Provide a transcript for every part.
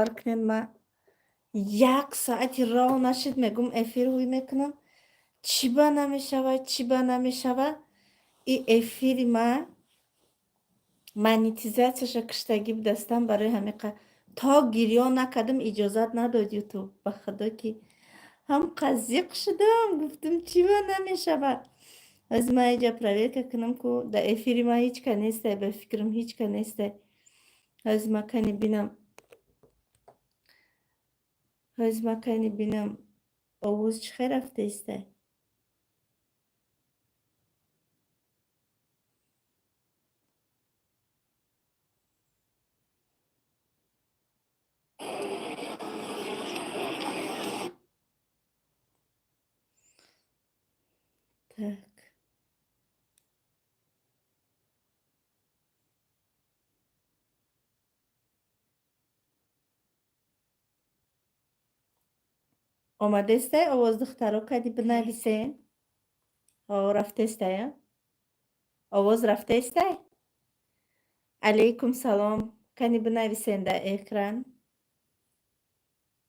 Кунед, ма як соати роҳ нашид, мегум, эфир ҳуй мекунам, чӣ ба намешава, чӣ ба намешава. И эфири ма монетизатсияша киштагӣ будастам, барои ҳамиқа то гирён накардам, иҷозат надод Ютуб. Ба худо, ки ҳамқа зиқ шудам, гуфтам, чӣ ба намешава. Ҳозир ман иҷа проверка кунам, ку дар эфири ман ҳеҷ ка нестай, ба фикрам, ҳеҷ ка нестай. Ҳозир ма кани бинам, ҳозир ма кани бинам, овоз чӣ хел рафтаистай. Так, омадестай овоз, духтаро? Кади бинависен. Рафтестай, овоз рафтестай. Алейкум салом. Кани бинависен дар экран.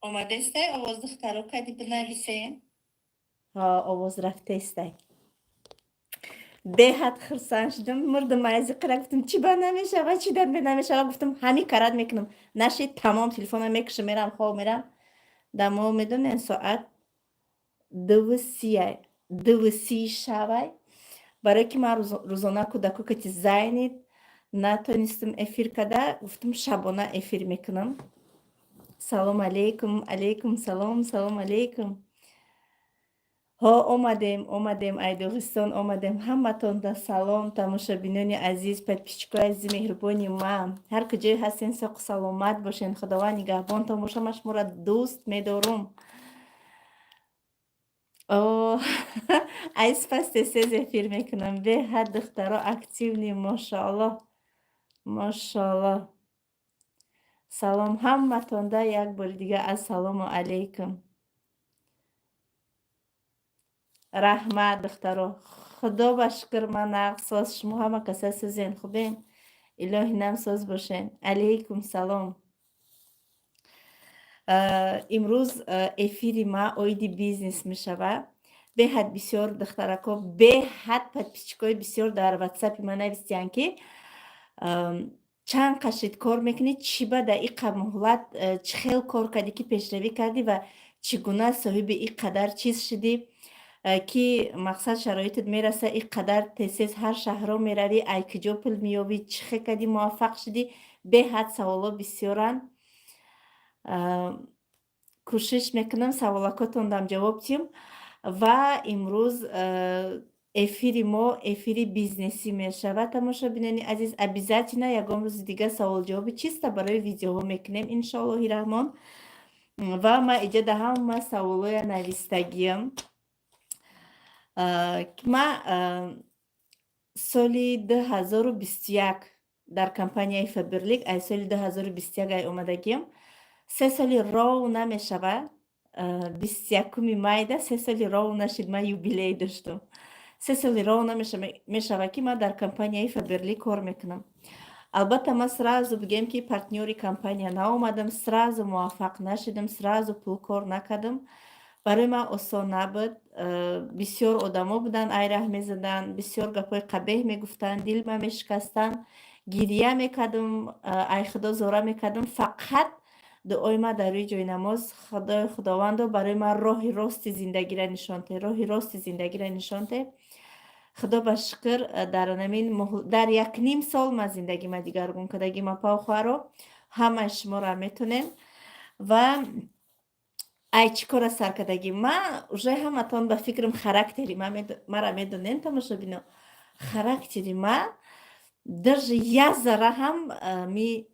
Омадестай овоз, духтаро? Кади бинависен. Овоз рафтестай. Беҳад хурсанд шудам, мурдам айзи қира. Гуфтам, чӣ ба намешава, чӣ дар намешава. Гуфтам, ҳамин карат мекунам, нашид, тамом, телефонам мекушам, мерам, хоб мерам. Дамо медонем, соат 2:30, 2:30 шавай, барое ки ман рӯзона кӯдако кати зайнид, натонистам эфир када. Гуфтам, шабона эфир мекунам. Салом алейкум, алейкум салом, салом алейкум. Ҳо, омадем, омадем, ай Доғистон омадем. Ҳаматонда салом, тамошобинони азиз, подписчикои азизи меҳрубони ман. Ҳар куҷое ҳастен, соқу саломат бошен, Худованд нигаҳбонтон боша. Ман шуморо дӯст медорум. Ай спас тез эфир мекунам. Беҳад духтаро активный, мошоаллоҳ, мошоаллоҳ. Салом ҳаматонда як бори дига, ассалому алайкум. Раҳмат, духтаро, Худо ба шукр, ман нағз, соз. Шумо ҳама каса сӯзен, хубен? Илоҳи нам соз бошен. Алайкум салом. Имрӯз эфири ма оиди бизнес мешавад. Беҳад бисёр духтарако, беҳад подписчикои бисёр дар ватсапи ман навистиянд, ки чанд қашид кор мекунӣ, чӣ ба дар иқа муҳлат чӣ хел кор кардӣ, ки пешравӣ кардӣ ва чӣ гуна соҳиби ин қадар чиз шудӣ, ки мақсад шароитат мераса, ин қадар тез ҳар шаҳрҳо меравӣ, ай куҷо пул меёбӣ, чӣ хел кардӣ, муваффақ шудӣ? Беҳад саволҳо бисёранд. Кӯшиш мекунам саволакотондам ҷавоб диҳам. Ва имрӯз эфири мо эфири бизнесӣ мешавад. Тамошобинони азиз, обязательно ягон рӯзи дига саволҷавоби чиста барои видеоҳо мекунем, иншоаллоҳи раҳмон. Ва ман иҷода ҳама саволҳоя навистагиам. Ман соли 2021 дар компанияи Фаберлик, ай соли 2021 ай омадагиам, 3 соли ров намешавад. 21-уми майда 3 соли ров нашид, ман юбилей доштум. 3 соли ров мешавад, ки ман дар компанияи Фаберлик кор мекунам. Албатта, ман сразу бигем, ки партнёри компания наомадам, сразу муваффақ нашудам, сразу пул кор накардам. Барои ман осон набуд. Бисёр одамо буданд, ай раҳ мезаданд, бисёр гапҳои қабеҳ мегуфтанд, дилма мешикастанд, гирия мекардам, ай Худо зора мекардам. Фақат дуои ман дар рӯи ҷойнамоз: «Худои Худовандо, барои ман роҳи рости зиндагиро нишон те, роҳи рости зиндагиро нишон те». Худо ба шукр, дар намин дар якним сол ман зиндагима дигаргун кардагим. Апау, хоҳаро, ҳамаи шуморо метонем. Ва ай чӣ кора сар кардагӣ? Ман уже ҳаматон, ба фикрам, характери мара медонем, тамошобино. Характери ма даже як зарра ҳам ми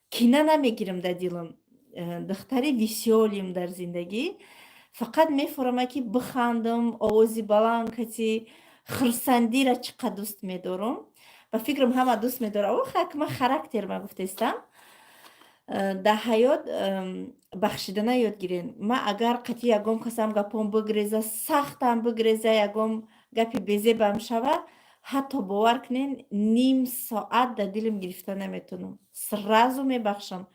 кина намегирам дар дилам. Духтари весёлый м дар зиндагӣ. Фақат мефурама, ки бихандам, овози баланд кати хурсандира чӣ қадр дӯст медорам. Ба фикрам, ҳама дӯст медорам. Ох, ман характер ма гуфтаистам. Дар ҳаёт бахшидана ёд гирен. Ман агар қатъи ягон касам гапом бигреза, сахтам бигреза, ягон гапи безебам шава, ҳатто бовар кунен, ним соат дар дилам гирифта наметавонам, сразу мебахшам.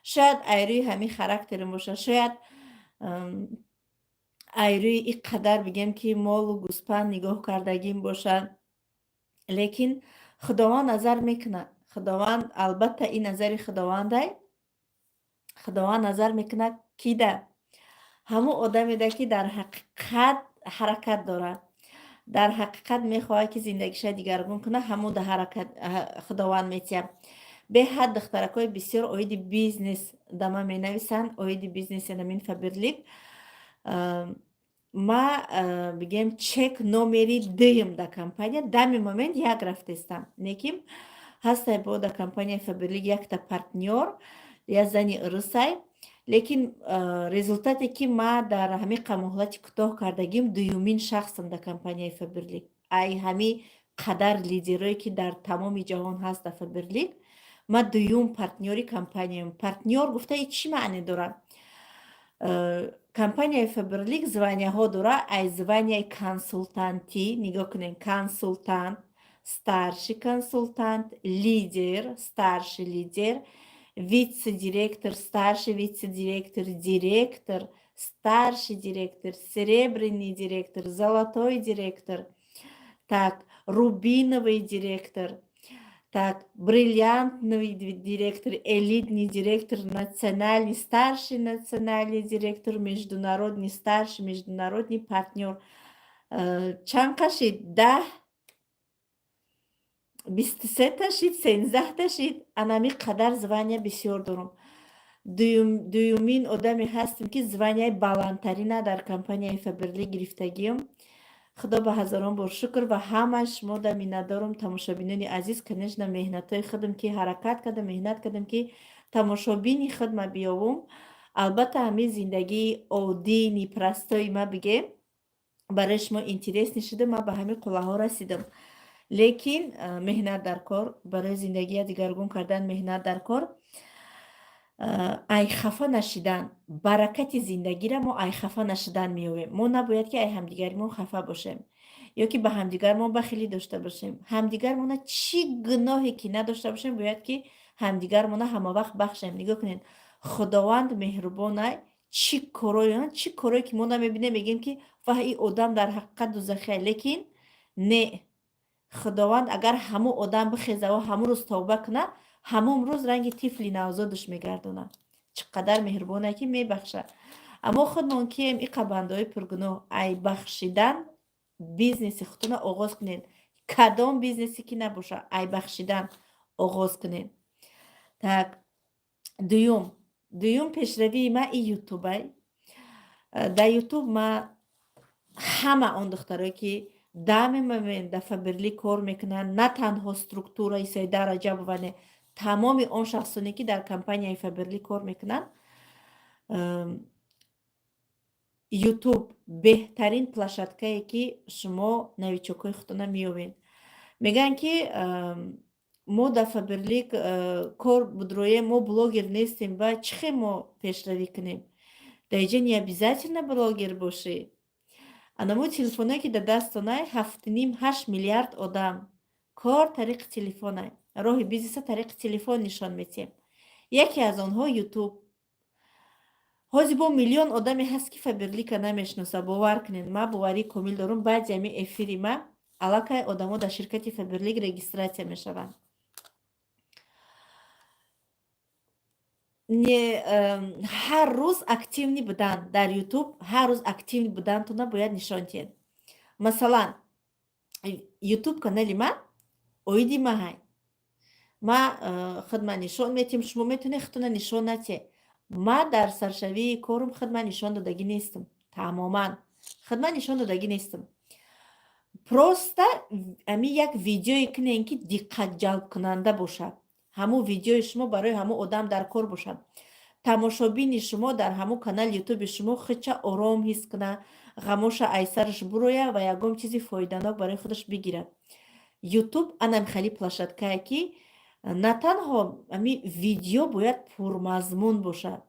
Шояд ай рӯи ҳамин характерам бошад, шояд ай рӯи ин қадар, бигем, ки молу гӯспанд нигоҳ кардагим бошад, лекин Худованд назар мекунад. Худованд, албатта, ин назари Худовандай. Худованд назар мекунад кида? Ҳамун одамеда, ки дар ҳақиқат ҳаракат дорад, дар ҳақиқат мехоҳад, ки зиндагиша дигаргун кунад, ҳамун да ҳаракат Худованд метиҳад. Беҳад духтаракҳои бисёр оиди бизнес да ман менависанд, оиди бизнеси намин Фаберлик. Ма, бигем, чек номери дуюм дар компания дами момент як рафтестам. Лекин ҳастай бо дар компанияи Фаберлик якта партнёр, як зани урусай, лекин результате, ки ма дар ҳамин муҳлати кӯтоҳ кардагим, дуюмин шахсам дар компанияи Фаберлик. Ай ҳамин қадар лидерое, ки дар тамоми ҷаҳон ҳаст дар Фаберлик, ма дуюм партнёри компанияам. Партнёр гуфта чӣ маъне дорад? Компанияи Фаберлик званияҳо дорад. Ай званияи консултантӣ, нигоҳ кунед: консултант, старший консултант, лидер, старший лидер, вице-директор, старший вице-директор, директор, старший директор, серебряный директор, золотой директор, так, рубиновый директор, так, бриллиантный директор, элитный директор, национальный, старший национальный директор, международный, старший международный партнер. Чанд қашид? 10, 23-та шид, 13-та шид. Анами қадар звания бисёр дорум. Дуюмин одаме ҳастем, ки званияи баландтарина дар компанияи Фаберлик гирифтагиам. Худо ба ҳазорон бор шукр ва ҳамаш шумо да миннатдорум, тамошобинони азиз. Конечно, меҳнатҳои худам, ки ҳаракат кардам, меҳнат кардам, ки тамошобини худма биёвум. Албатта, ҳамин зиндагии оддии непростои ма, бигем, барои шумо интересный шуда, ман ба ҳамин қуллаҳо расидам. Лекин меҳнат дар кор, барои зиндагия дигаргун кардан меҳнат дар кор. Ай хафа нашидан, баракати зиндагиро мо ай хафа нашидан меёбем. Мо набояд, ки ай ҳамдигаримон хафа бошем ё ки ба ҳамдигармон бахилӣ дошта бошем. Ҳамдигармона чӣ гуноҳе ки надошта бошем, бояд, ки ҳамдигармона ҳамавақт бахшем. Нигоҳ кунед, Худованд меҳрубонай. Чӣ корое, чӣ корое ки мо намебинем, мегӯем, ки ваҳ, ин одам дар ҳақиқат дузахия, лекин не, Худованд агар ҳамун одам бихезаву ҳамун рӯз тавба кунад, ҳамун рӯз ранги тифли навзодаш мегардонад. Чӣ қадар меҳрубоне, ки мебахшад. Аммо худмон кием, иқа бандаҳои пургуноҳ? Ай бахшидан бизнеси худтона оғоз кунед, кадом бизнесе ки набошад, ай бахшидан оғоз кунед. Так, дуюм пешравии ма и Ютубай. Дар Ютуб ма ҳама он духтарое, ки дами момент дар Фаберлик кор мекунанд, на танҳо структураи Саида Раҷабова, не, тамоми он шахсоне, ки дар компанияи Фаберлик кор мекунанд, Ютуб беҳтарин площадкае, ки шумо новичокҳои худтона меёбед. Мегӯянд, ки мо дар Фаберлик кор будроем, мо блогер нестем, ба чӣ хел мо пешравӣ кунем? Дар инҷа не обязательно блогер бошӣ. Анамо телефоное, ки дар дастонай, 7,5-8 миллиард одам кор тариқи телефонай, роҳи бизнеса тариқи телефон нишон медиҳем. Яке аз онҳо Ютуб. Ҳозир бо миллион одаме ҳаст, ки Фаберлика намешиноса. Бовар кунед, ман боварии комил дорум, баъди ҳамин эфири ма аллакай одамо дар ширкати Фаберлик регистрация мешаванд. Не, ҳар рӯз активный будан дар Ютуб, ҳар рӯз активный будантона бояд нишон диҳед. Масалан, Ютуб канали ман оиди маҳай. Ма худма нишон метиҳем, шумо метавонед худтона нишон натиҳед. Ма дар саршавии корум худма нишон додагӣ нестам, тамоман худма нишон додагӣ нестам. Просто ами як видеое кунем, ки диққатҷалбкунанда бошад, ҳамун видеои шумо барои ҳамун одам дар кор бошад, тамошобини шумо дар ҳамун канали Ютуби шумо худша ором ҳис кунад, ғамоша айсараш буроя ва ягон чизи фоиданок барои худаш бигирад. Ютуб анам хеле площадкае, ки на танҳо ами видео бояд пурмазмун бошад.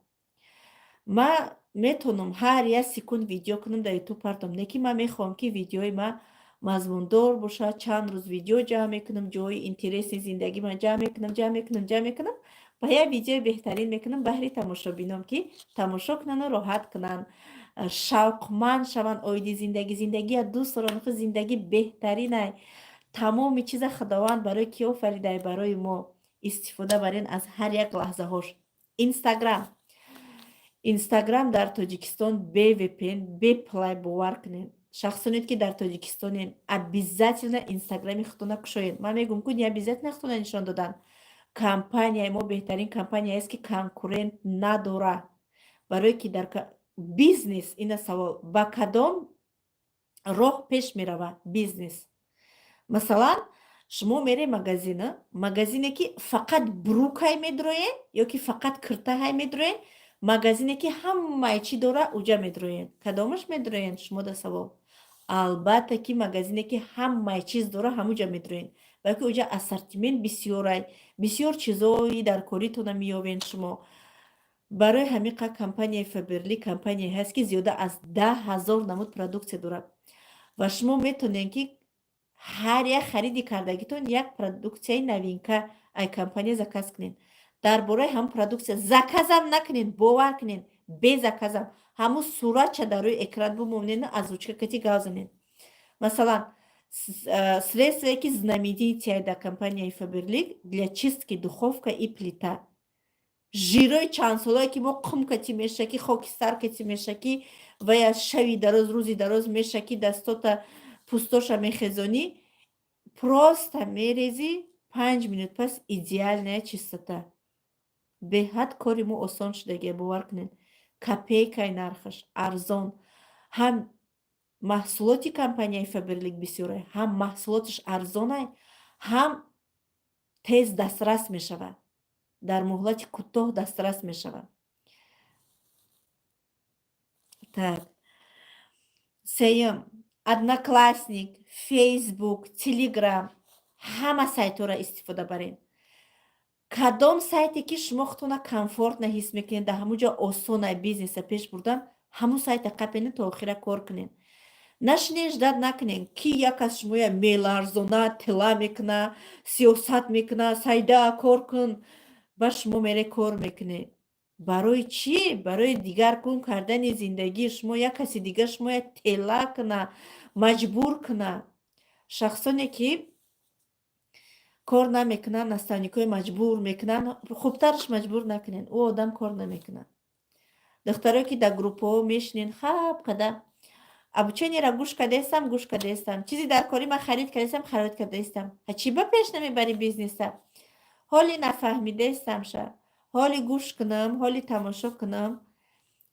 Ман метавонам ҳар як секунд видео кунам, дар Ютуб партом, лекин ман мехоҳам, ки видеои ман мазмундор бошад. Чанд рӯз видео ҷамъ мекунам, ҷои интереси зиндагӣ ман ҷамъ мекунам, ҷамъ мекунам, ҷамъ мекунам. Ба як видеои беҳтарин мекунам баҳри тамошобинон, ки тамошо кунану роҳат кунанд, шавқманд шаванд оиди зиндагӣ. Зиндагия дӯст доранд. Ху зиндагӣ беҳтаринай. Тамоми чиза Худованд барои кӣ офаридай? Барои мо. Истифода барен аз ҳар як лаҳзаҳош. Инстаграм, Инстаграм дар Тоҷикистон бе VPN, беплай, бовар кунед. Шахсоне, ки дар Тоҷикистонен, обязательно Инстаграми худтона кушоед. Ман мегӯм ку, не обязательно худтона нишон додан. Компанияи мо беҳтарин компанияест, ки конкурент надора. Барое ки дар бизнес ина савол: ба кадом роҳ пеш мерава бизнес? Масалан, шумо мере магазина, магазине, ки фақат брюкай медроен ё ки фақат киртаҳай медроен, магазине, ки ҳамаи чӣ дора, уҷа медроен, кадомаш медроен? Шумо да савол. Албатта, ки магазине, ки ҳамаи чиз дора, ҳамуҷа медроен, балки уҷа ассортимент бисёрай, бисёр чизои дар коритона меёбен шумо. Барои ҳамин қа компанияи Фаберлик компанияе ҳаст, ки зиёда аз 10 000 намуд продуксия дорад ва шумо метонед, ки ҳар як хариди кардагитон як продуксияи новинка ай компания заказ кунед. Дар бораи ҳамун продуксия заказам накунед, бовар кунед, бе заказам ҳамун суратча дар рӯи экран бумонену озвучка кати гав занед. Масалан, средствое, ки знаменитая дар компанияи Фаберлик, для чистки духовка и плита. Жирои чандсолае, ки мо қум кати мешакӣ, хокистар кати мешакӣ ва я шави дароз, рӯзи дароз мешакӣ, дастота пӯстоша мехезонӣ, просто мерезӣ, 5 минут пас идеальная чистота. Беҳад кори мо осон шудагия, бовар кунед. Копейкаи нархаш, арзон. Ҳам маҳсулоти компанияи Фаберлик бисёрай, ҳам маҳсулоташ арзонай, ҳам тез дастрас мешавад, дар муҳлати кӯтоҳ дастрас мешавад. Так, сеюм: Одноклассник, Фейсбук, Телеграм, ҳама сайтҳоро истифода баред. Кадом сайте, ки шумо худтона комфортно ҳис мекунед, дар ҳамун ҷо осона бизнеса пеш бурдан, ҳамун сайта қапенед, то охира кор кунед. Нашинед, ждать накунед, ки як аз шумоя меларзона, тила мекуна, сиёсат мекуна: «Сайда, кор кун». Ба шумо мере, кор мекунед. Барои чӣ? Барои дигаргун кардани зиндагии шумо як каси дигар шумоя тела куна, маҷбур куна? Шахсоне, ки кор намекунанд, наставникҳои маҷбур мекунанд, хубтараш маҷбур накунед, ӯ одам кор намекунад. Духтаро, ки дар группаҳо мешинед, хаб када обучениеро гӯш кардаистам, гӯш кардаистам, чизи дар кори ман харид кардаистам, харид кардаистам, чӣ ба пеш намебарӣ бизнеса? Ҳоли нафаҳмидаистам ша, ҳоли гӯш кунам, ҳоли тамошо кунам.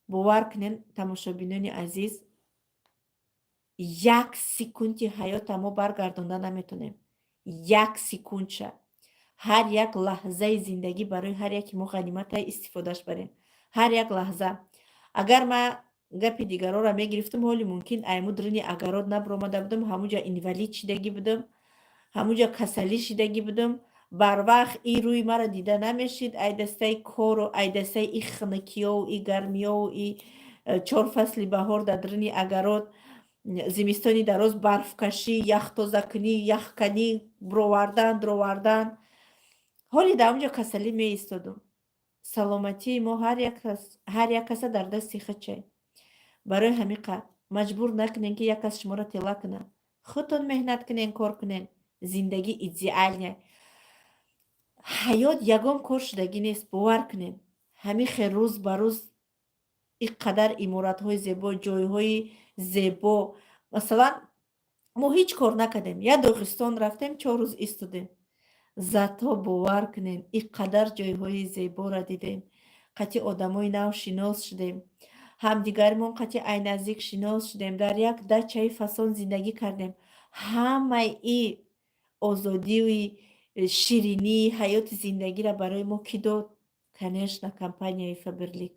Бовар кунед, тамошобинони азиз, як секунди ҳаёта мо баргардонда наметонем, як секундша. Ҳар як лаҳзаи зиндагӣ барои ҳар яки мо ғанимата, истифодаш барем ҳар як лаҳза. Агар ман гапи дигарора мегирифтам, ҳоли мумкин айму дрини агарот набаромада будам, ҳамуҷа инвалид шидагӣ будам, ҳамуҷа касалӣ шидагӣ будам, барвақт и рӯи маро дида намешид. Ай дастаи кору, ай дастаи и хунукиёву, и гармиёву, и чор фасли баҳор дар дрини агарот, зимистони дароз барфкашӣ, яхтозакунӣ, яхканӣ, бировардан, дуровардан, ҳоли дар онҷо касалӣ меистодум. Саломатии мо ҳар як каса дар дасти худчай. Барои ҳамин қа маҷбур накунен, ки як кас шуморо тела кунад. Худтон меҳнат кунен, кор кунен. Зиндагӣ идеальная, ҳаёт ягон кор шудагӣ нест, бовар кунед. Ҳамин хел рӯз ба рӯз ин қадар иморатҳои зебо, ҷойҳои зебо. Масалан, мо ҳеҷ кор накардем, як Доғистон рафтем, 4 рӯз истодем, зато, бовар кунед, ин қадар ҷойҳои зеборо дидем, қати одамои нав шинос шудем, ҳамдигаримон қати ай наздик шинос шудем, дар як дачаи фасон зиндагӣ кардем. Ҳамаи и озодии, ширинии ҳаёти зиндагиро барои мо кӣ дод? Конечно, компанияи Фаберлик.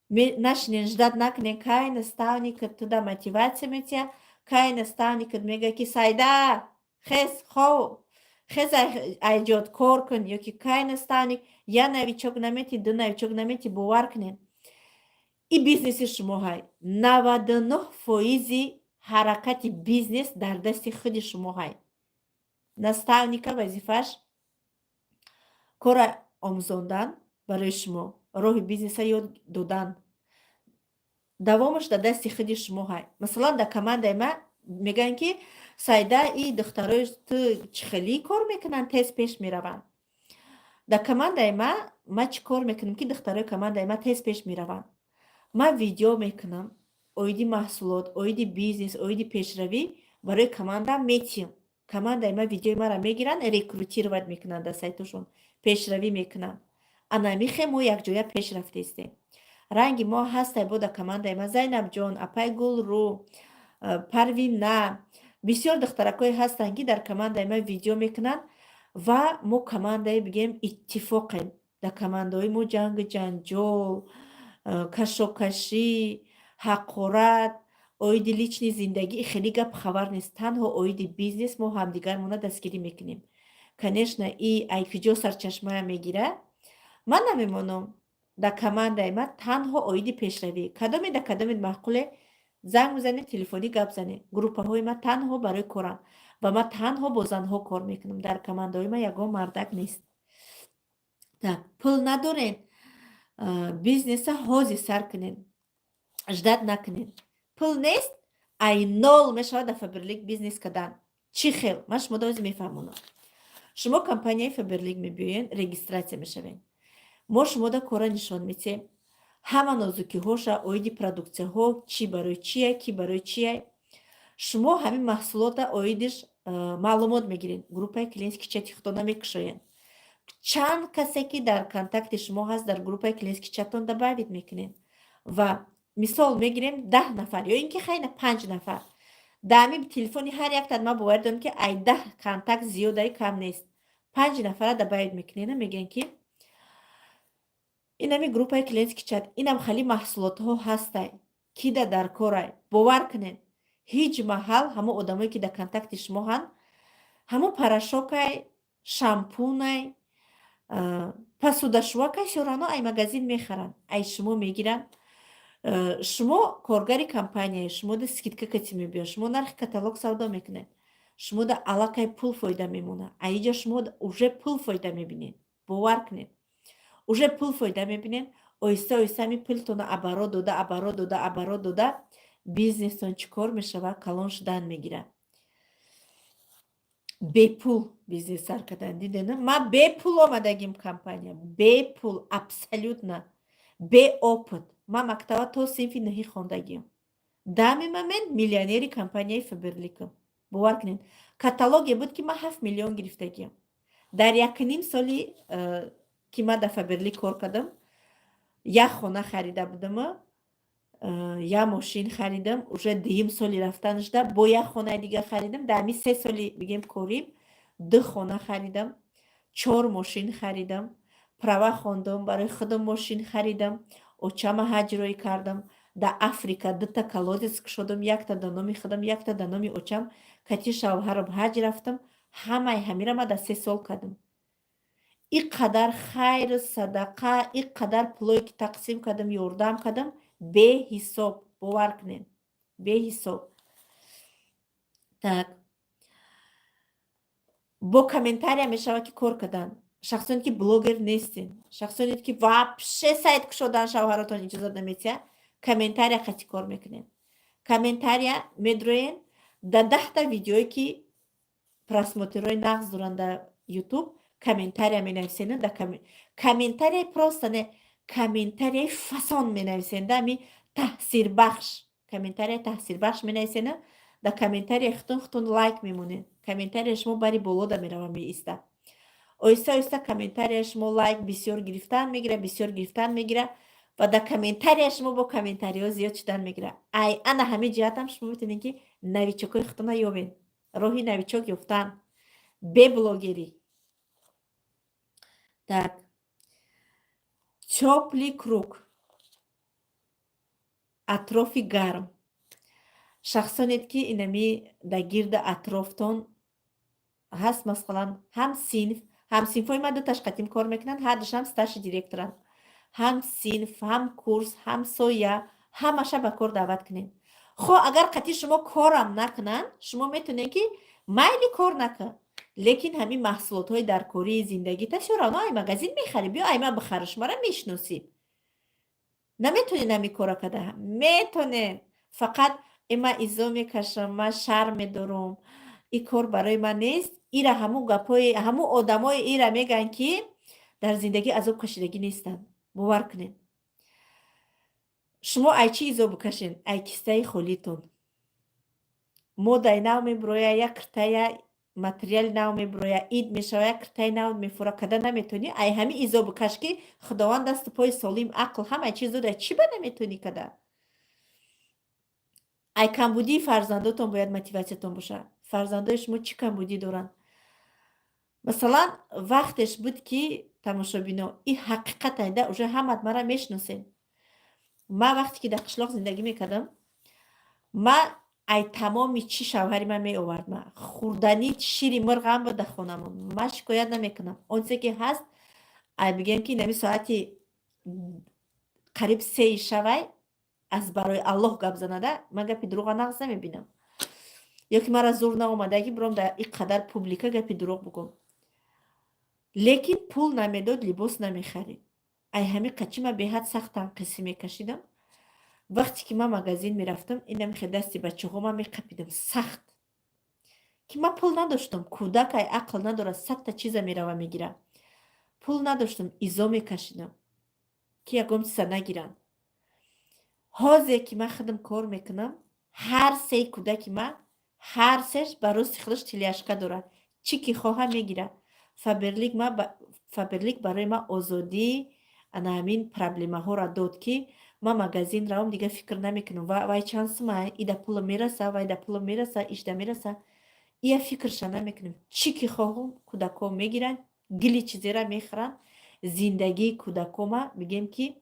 Нашинен, ждать накунен, кай наставникат туда мотиватсия метиҳад, кай наставникат мегӯяд, ки «Сайда, хез, хов, хез, айҷод кор кун», ё ки кай наставник я новичок намети, ду новичок намети. Бовар кунед, и бизнеси шумо ҳай, 99 фоизи ҳаракати бизнес дар дасти худи шумо ҳай. Наставника вазифааш Кора омӯзондан, барои шумо роҳи бизнеса ёд додан, давомаш дар дасти худи шумо ҳай. Масалан, дар командаи ма мегӯянд, ки Сайда и духтарои ту чӣ хеле кор мекунанд, тез пеш мераванд. Дар командаи ма ма чӣ кор мекунам, ки духтарои командаи ма тез пеш мераванд? Ман видео мекунам оиди маҳсулот, оиди бизнес, оиди пешравӣ, барои командам метиҳам. Командаи ма видеои маро мегиранд, рекрутировать мекунанд, дар сайтошон пешравӣ мекунанд. Ана михе мо якҷоя пеш рафтестем. Ранги мо ҳастай бо дар командаи ма Зайнабҷон, апай Гулрӯ, Парвина, бисёр духтаракое ҳастанд, ки дар командаи ма видео мекунанд ва мо командаи, бигем, иттифоқем. Дар командаҳои мо ҷангу ҷанҷол, кашокашӣ, ҳақорат, оиди личный зиндагӣ хеле гап хабар нест. Танҳо оиди бизнес мо ҳамдигармона дастгирӣ мекунем. Конечно, и ай куҷо сарчашмая мегирад, ман намемонам. Дар командаи ма танҳо оиди пешравӣ. Кадоме дар кадомет маъқуле, занг бизанед, телефонӣ гап занед. Группаҳои ма танҳо барои коранд ва ман танҳо бо занҳо кор мекунам. Дар командаҳои ма ягон мардак нест. Так, пул надорен, бизнеса ҳозир сар кунед, ждать накунед. Пул нест, ай нол мешавад дар Фаберлик бизнес кардан. Чӣ хел, ман шумо ҳозир мефаҳмонам. Шумо компанияи Фаберлик мебиёед, регистрация мешавед. Мо шумода кора нишон медиҳем, ҳама нозукиҳоша, оиди продуксияҳо, чӣ барои чия, ки барои чия. Шумо ҳамин маҳсулота оидиш маълумот мегиред. Группаи клиентский чати худтона мекушоед. Чанд касе ки дар контакти шумо ҳаст, дар группаи клиентский чатон добавить мекунед ва мисол мегирем, 10 нафар ё ин ки хайна панҷ нафар. Дар ҳамин телефони ҳар яктат, ман боварӣ дорам, ки ай 10 контакт зиёдаи кам нест. Панҷ нафара добавить мекунед, мегӯянд, ки инами группаи клиентский чат, инам хали маҳсулотҳо ҳастай, кида дар корай. Бовар кунед, ҳеҷ маҳал ҳамон одамое ки дар контакти шумо ҳанд, ҳамон порошокай, шампунай, посудашӯякай всё равно ай магазин мехаранд, ай шумо мегиранд. Шумо коргари компания, шумода скидка кати мебиёд, шумо нархи каталог савдо мекунед, шумода аллакай пул фоида мемонад. Аиҷа шумо уже пул фоида мебинед. Бовар кунед, уже пул фоида мебинед. Оҳиста оҳиста ҳамин пултона оборот дода, оборот дода, оборот дода, бизнестон чӣ кор мешавад? Калон шудан мегирад. Бепул бизнес сар кардан, дидена? Ман бепул омадагим компания, бепул, абсолютно беопыт. Ман мактаба то синфи нӯҳӣ хондагиам. Дами момент миллионери компанияи Фаберликам. Бовар кунед, каталоге буд, ки ман 7 миллион гирифтагиам дар якним соли ки ман дар Фаберлик кор кардам. Як хона харида будама, як мошин харидам. Уже дуюм соли рафтанашда бо як хонаи дига харидам. Дар ҳамин 3 соли, бигем, корим ду хона харидам, чор мошин харидам, права хондам, барои худам мошин харидам, очама ҳаҷ рӯй кардам, дар Африка дута колодец кушодам, якта дар номи худам, якта дар номи очам, кати шавҳарам ҳаҷ рафтам. Ҳамаи ҳамира ман дар 3 сол кардам. Ин қадар хайру садақа, ин қадар пулое ки тақсим кардам, ёрдам кардам, беҳисоб. Бовар кунед, беҳисоб. Так, бо комментария мешавад ки кор кардан. Шахсоне ки блогер нестен, шахсоне ки вообще сайт кушодан шавҳаротон иҷозат наметиҳад, комментария қати кор мекунед. Комментария медроен, дар 10-та видеое ки просмотрҳои нағз доранд дар Ютуб, комментария менависен. Да комментария просто не, комментарияи фасон менависен, да ами таъсирбахш, комментария таъсирбахш менависена. Дар комментария хутун хутун лайк мемонед, комментария шумо бари болода мерава, меиста. Оҳиста оҳиста комментария шумо лайк бисёр гирифтан мегира, бисёр гирифтан мегира ва дар комментария шумо бо комментариҳо зиёд шудан мегира. Ай ана ҳамин ҷиҳатам шумо метавонед, ки новичокҳои худтона ёбед. Роҳи новичок ёфтан бе блогерӣ. Так, тёплый круг, атрофи гарм. Шахсонед ки инами дар гирди атрофтон ҳаст, масалан, ҳам синф, ҳамсинфҳои ман дуташ қатим кор мекунанд, ҳардушам старший директоранд. Ҳам синф, ҳам курс, ҳамсоя, ҳамаша ба кор даъват кунед. Хо агар қатъи шумо корам накунанд, шумо метавонед, ки майли, кор накун. Лекин ҳамин маҳсулотҳои даркории зиндагита всё равно ай магазин мехарӣ. Биё, ай ман бихараш, мара мешиносӣ. Наметонед ҳамин кора карда? Метонед. Фақат ман изо мекашам, ман шарм медорам, ин кор барои ман нест. Ира ҳамун гапҳои ҳамун одамои ира мегӯянд, ки дар зиндагӣ азоб кашидагӣ нестанд. Бовар кунед. Шумо ай чӣ изо бикашед? Ай кистаи холитон. Модаи нав мебироя, як киртая материали нав мебироя, ид мешава, як киртаи нав мефура, када наметонӣ. Ай ҳамин изо бикаш, ки Худованд дасту пои солим, ақл, ҳамаи чиз дода, чӣ ба наметонӣ када? Ай камбудии фарзандотон бояд мотиватсиятон бошад. Фарзандои шумо чӣ камбудӣ доранд? Масалан, вақтеш буд, ки, тамошобино, ин ҳақиқат айда, уже ҳамат мара мешиносед. Ман вақте ки дар қишлоқ зиндагӣ мекардам, ман ай тамоми чӣ шавҳари ман меовард. Ман хӯрданӣ, шири мирғам буд дар хонамон. Ман шикоят намекунам. Он чизе ки ҳаст, ай бигӯем, ки нами соати қариб 3-и шавай, аз барои Аллоҳ гап занада, ман гапи дурӯға нағз намебинам. Ё ки мара зур наомада, ки биром дар ин қадар публика гапи дурӯғ бигӯм. Лекин пул намедод, либос намехарид. Ай ҳамин қачи ман беҳад сахт танқисӣ мекашидам. Вақте ки ман магазин мерафтам, инамихе дасти бачаҳо ман меқапидам сахт, ки ман пул надоштам. Кӯдак ай ақл надорад, садта чиза мерава мегира. Пул надоштам, изо мекашидам, ки ягон чиза нагиранд. Ҳозе ки ман худам кор мекунам, ҳар сеи кӯдаки ман, ҳар сеш ба рости худаш тележка дорад, чӣ ки хоҳа, мегирад. Фаберлик барои ман озодӣ, ана ҳамин проблемаҳоро дод, ки ман магазин равам, дигар фикр намекунам: вай чанд сума, ида пулам мераса, вай да пулам мераса, ишда мераса. Ия фикрша намекунем. Чӣ ки хоҳум, кӯдакҳо мегиранд, гили чизера мехӯранд. Зиндагии кӯдакома, мегӯем, ки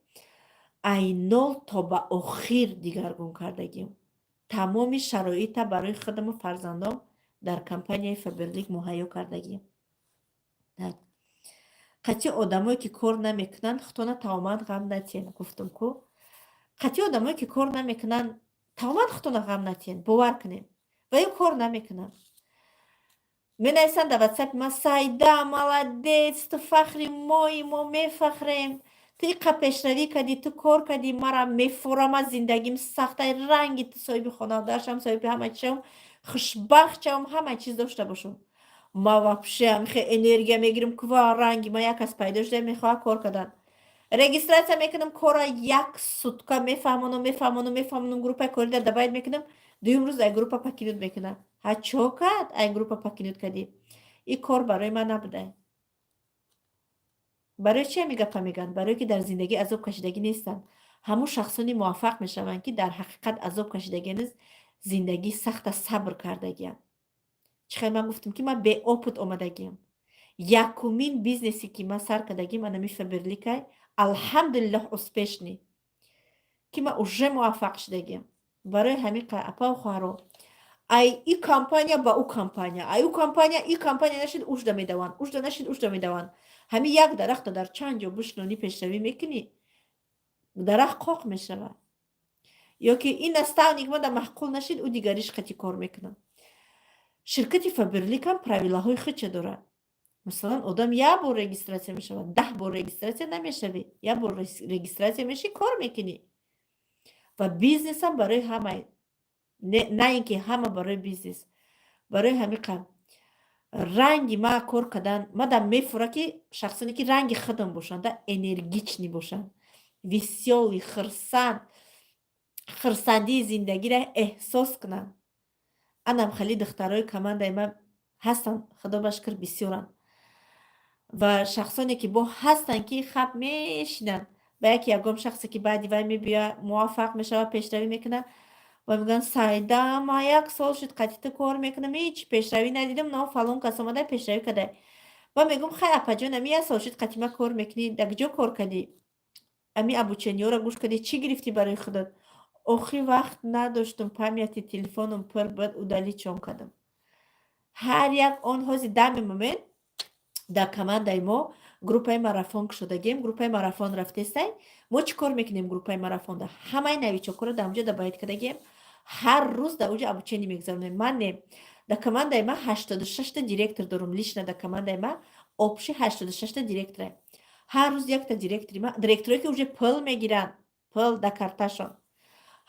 ай нол то ба охир дигаргун кардагим. Тамоми шароита барои худаму фарзандом дар компанияи Фаберлик муҳайё кардагим. Қатъи одамое ки кор намекунанд, худтона тамоман ғам натиҳен. Гуфтам ку, қатъи одамое ки кор намекунанд, тамоман худтона ғам натиҳен. Бовар кунед, ва ё кор намекунанд. Менависанд дар Ватсапи ман: «Сайда, молодец, ту фахри мои, мо мефахрем, ту иқа пешравӣ кардӣ, ту кор кардӣ, мара мефурама, зиндагим сахта, ранги ту соҳиби хонавода шавам, соҳиби ҳама чизам, хушбахт шавам, ҳама чиз дошта бошам». Ма вообще ҳамихе энергия мегирам, ку ва ранги ма як кас пайдо шуда, мехоҳад кор кардан. Регистрация мекунам, кора як сутка мефаҳмонам, мефаҳмонам, мефаҳмонам, группаи корида добавить мекунам, дуюм рӯз ай группа покинуть мекунам. Ҳа, чо кард, ай группа покинуть кардӣ? Ин кор барои ман набуда. Барои чи ҳамин гапа мегӯянд? Барое ки дар зиндагӣ азоб кашидагӣ нестанд. Ҳамун шахсоне муваффақ мешаванд, ки дар ҳақиқат азоб кашидагӣ низ, зиндагии сахта сабр кардагианд. Чӣ хел ман гуфтам, ки ман бе опыт омадагиам. Якумин бизнесе ки ман сар кардагим, анами Фаберликай, алҳамдулиллоҳ, успешный, ки ман уже муваффақ шудагиам. Барои ҳамин, апау хоҳаро, ай и компания ба ӯ компания, ай ӯ компания, и компания нашид, ушда медаванд, ушда нашид, ушда медаванд. Ҳамин як дарахта дар чанд ҷо бишинонӣ, пешравӣ мекунӣ, дарахт қоқ мешавад. Ё ки ин наставник мада маъқул нашид, ӯ дигариш қати кор мекунад. Ширкати Фаберликам правилаҳои худша дорад. Масалан, одам як бор регистрация мешавад, 10 бор регистрация намешавӣ. Як бор регистрация мешӣ, кор мекунӣ. Ва бизнесам барои ҳама, на ин ки ҳама барои бизнес. Барои ҳамин ранги ма кор кардан мадам мефура, ки шахсоне ки ранги худам бошанд, энергичный бошанд, весёлый, хирсанд, хирсандии зиндагиро эҳсос кунанд. Анам хеле духтарои командаи ман ҳастанд, худо ба шукр, бисёранд. Ва шахсоне ки бо ҳастанд, ки хаб мешинанд, ба яке ягон шахсе ки баъди вай мебиёяд, муваффақ мешавад, пешравӣ мекунад ва мегӯянд: «Сайда, ман як сол шуд, қатъи ту кор мекунам, ҳеҷ пешравӣ надидам, но фалон кас омада, пешравӣ карда». Ва мегӯм: «Хай, апаҷон, ами як сол шуд, қатъи ман кор мекунӣ, дар куҷо кор кардӣ, ами обучениёро гӯш кардӣ, чӣ гирифтӣ барои худат?» «Охи, вақт надоштум, памяти телефоном пур буд, удалить чон кардам». Ҳар як он ҳози данный момент дар командаи мо группаи марафон кушодагем, группаи марафон рафтестай. Мо чӣ кор мекунем группаи марафонда? Ҳамаи новичокҳоро дар онҷо добавить кардагем, ҳар рӯз дар онҷо обучение мегузаронем. Ман не. Дар командаи ман 86-та директор дорум. Лично дар командаи ман общий 86-та директоре. Ҳар рӯз якта директори ман, директорое ки уже пул мегиранд, пул дар карташон,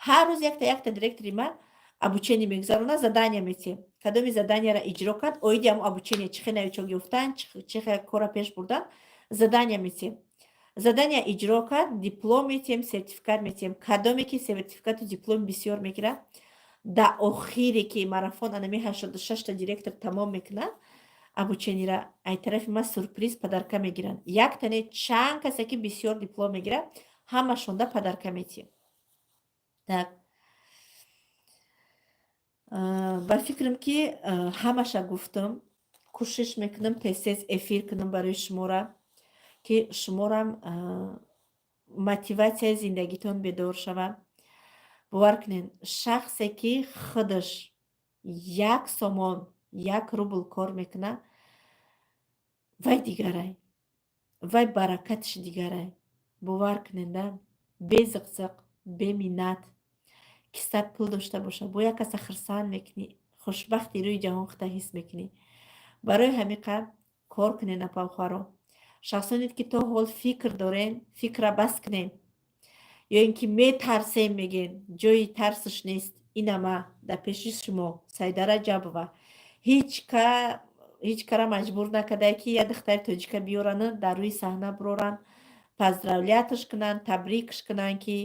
ҳар рӯз якта директори ман обучение мегузаронад, задания метиҳем. Кадоми заданияро иҷро кард, оиди ҳамо обучение, чӣ хел новичок ёфтан, чӣ хел кора пеш бурдан, задания метиҳем. Задания иҷро кард, диплом метиҳем, сертификат метиҳем. Кадоме ки сертификату диплом бисёр мегирад, дар охире ки марафон анами 86-та директор тамом мекунад обучениера, ай тарафи ман сюрприз, подарка мегиранд. Яктане чанд касе ки бисёр диплом мегирад, ҳамашонда подарка метиҳем. Так, ба фикрам, ки ҳамаша гуфтам. Кӯшиш мекунам тез тез эфир кунам барои шумора, ки шуморам мотиватсияи зиндагитон бедор шавад. Бовар кунед, шахсе ки худаш 1 сомон, 1 рубл кор мекунад, вай дигарай, вай баракатиш дигарай. Бовар кунед, да, бе зиқзиқ, беминнат кисат пул дошта бошад, бо як каса хурсанд мекунӣ, хушбахти рӯи ҷаҳон худа ҳис мекунӣ. Барои ҳамин қадр кор кунед, апавхоҳаро. Шахсоне ки то ҳол фикр дорен, фикра бас кунем ё ин ки метарсем мегӯен, ҷои тарсаш нест. Ина ма дар пеши шумо Саида Раҷабова ҳеҷ кара маҷбур накардае, ки як духтари тоҷика биёрану дар рӯи саҳна бироранд, поздравляташ кунанд, табрикш кунанд, ки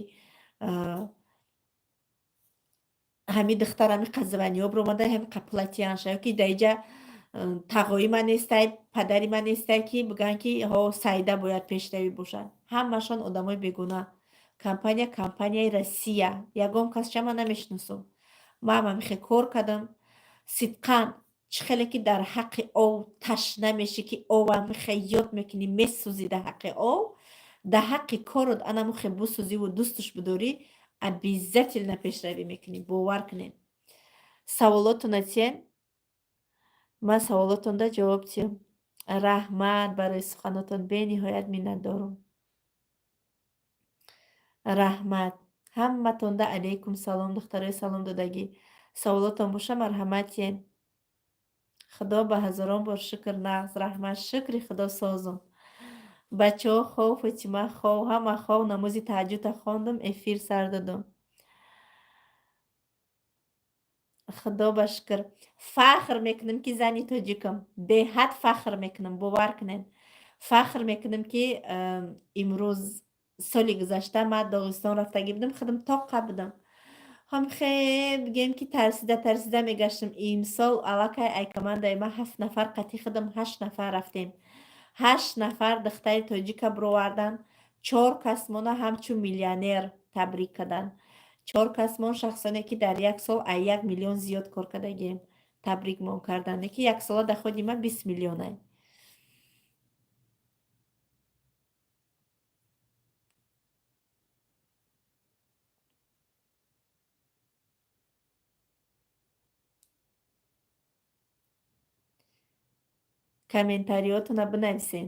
ҳамин духтар ҳамин қазваниё биромада, ҳамин қаплатиянша, ё ки дар иҷа тағои ман нестай, падари ман нестай, ки бигӯянд, ки ҳо, Саида бояд пешравӣ бошад. Ҳамашон одамои бегуна. Компания компанияи Россия, ягон касча ман намешиносам. Ман ҳамихе кор кардам сидқан. Чӣ хеле ки дар ҳаққи ов ташна мешӣ, ки ова михе ёд мекунӣ, месӯзӣ дар ҳаққи ов, дар ҳаққи корот анамухе бусӯзиву дӯстуш бидорӣ, обязательно пешравӣ мекунӣ. Бовар кунед. Саволотона тиен, ман саволотонда ҷавоб тиҳам. Раҳмат барои суханотон, бениҳоят миннатдорум. Раҳмат ҳаматонда. Алайкум салом, духтарои салом додагӣ. Саволотон боша, марҳамат тиен. Худо ба ҳазорон бор шукр, нағз, раҳмат, шукри Худо, созум. Бачаҳо хов, Фотима хов, ҳама хов. Намози таҳаҷҷуда хондум, эфир сар додум. Худо ба шукр, фахр мекунам, ки зани тоҷикам. Беҳад фахр мекунам, бовар кунед, фахр мекунам, ки имрӯз, соли гузашта ман Доғистон рафтагӣ будам, худам тоқа будам, ҳам хе бигем, ки тарсида тарсида мегаштам. Имсол аллакай ай командаи ман ҳафт нафар, қатъи худам ҳашт нафар рафтем. Ҳашт нафар духтари тоҷика бировардан, чор касмона ҳамчун миллионер табрик карданд. Чор касмон, шахсоне ки дар як сол ай 1 миллион зиёд кор кардагием, табрикмон карданд, ки яксола доходи ман 20 миллионай. Комментариётона бинависен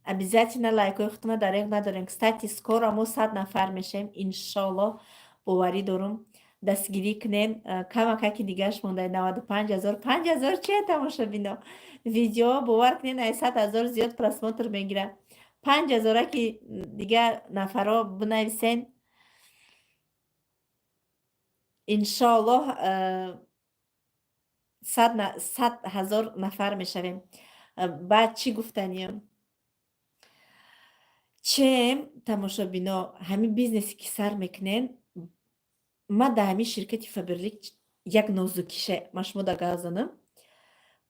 обязательно, лайкҳои худтона дареғ надорем. Кстати, скоро мо 100 нафар мешавем, иншоалло, боварӣ дорум. Дастгирӣ кунен, камакаки дигараш монда, 95 000. 5000 чия, тамошобино? Видео, бовар кунен, ай 100 000 зиёд просмотр мегирад. 5000-аки дигар нафарҳо бинависен, иншоаллоҳ, 100 000 нафар мешавем. Баъд чӣ гуфтаниям? Чем тамошобино, ҳамин бизнесе ки сар мекунен, ман дар ҳамин ширкати Фаберлик як нозукиша ман шумо да гап занам.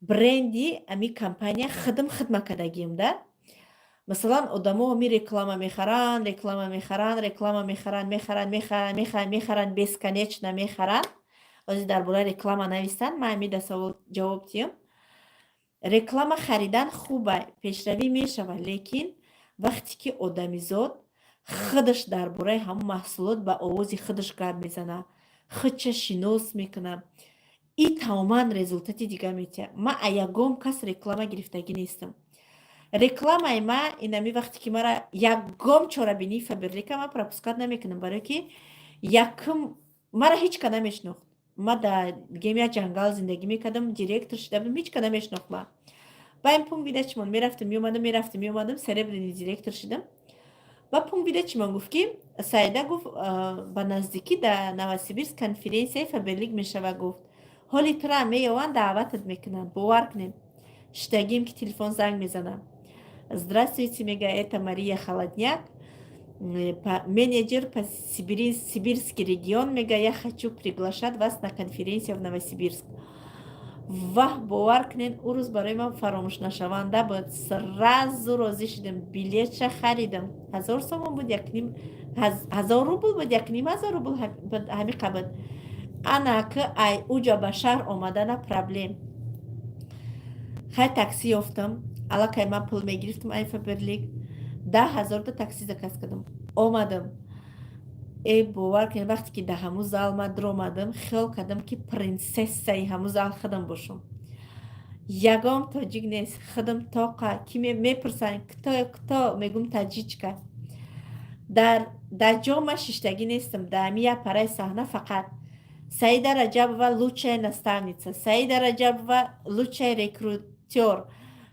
Бренди ҳамин компания худам хидма кардагием да. Масалан, одамо ҳами реклама мехаранд, реклама мехаранд, реклама мехаранд, мехаранд, мехаранд, мехаранд, мехаранд, бесконечно мехаранд. Ҳозир дар бораи реклама нависанд, ман ҳамин да савол ҷавоб диҳам. Реклама харидан хуба, пешравӣ мешавад, лекин вақте ки одамизод худаш дар бораи ҳамон маҳсулот ба овози худаш гап мезанад, худша шинос мекунад, и тамоман результати дигар метиҳад. Ман а ягон кас реклама гирифтагӣ нестам. Рекламаи ма инами вақте ки мара ягон чорабинии Фаберлика ман пропускать намекунам, барое ки якум мара ҳеҷ ка намешинохт. Ма дар, бигем, як ҷангал зиндагӣ мекардам, директор шуда будам, ҳеҷ ка намешинохт ма. Ба ин пункт видачимон мерафтам, меомадам, мерафтам, меомадам, серебряный директор шудам. Ба пункт видачимон гуфт, ки Саида, гуфт, ба наздикӣ дар Новосибирск конференсияи Фаберлик мешава, гуфт, ҳоли тура меёванд, даъватат мекунанд. Бовар кунед, шидагим ки телефон занг мезанам. «Здравствуйте, — мега, — это Мария Холодняк, менеджер по Сибирский регион, — мега, — я хочу приглашать вас на конференцию в Новосибирск». Ваҳ, бовар кунед, ӯ рӯз барои ман фаромӯшнашаванда буд. Сразу розӣ шудам, билетша харидам, 1000 сомон буд, якним ҳазор рубл буд, 1500 рубл ҳамиқа буд. Ана ки ай уҷа ба шаҳр омадана проблем. Хай, такси ёфтам. Аллакай ман пул мегирифтам ай Фаберлик, 10 000-та такси заказ кардам, омадам. Э, бовар кунед, вақте ки дар ҳамун зал ман дуромадам, хиёл кардам, ки принсессаи ҳамун зал худам бошам. Ягон тоҷик нест, худам тоқа. Ки мепурсанд: «Кто, кто?» Мегум: «Таҷичка». Дар ҷо ман шиштагӣ нестам, дар ҳами як параи саҳна фақат «Саида Раҷабова лучшая наставница, Саида Раҷабова лучшая рекрутёр,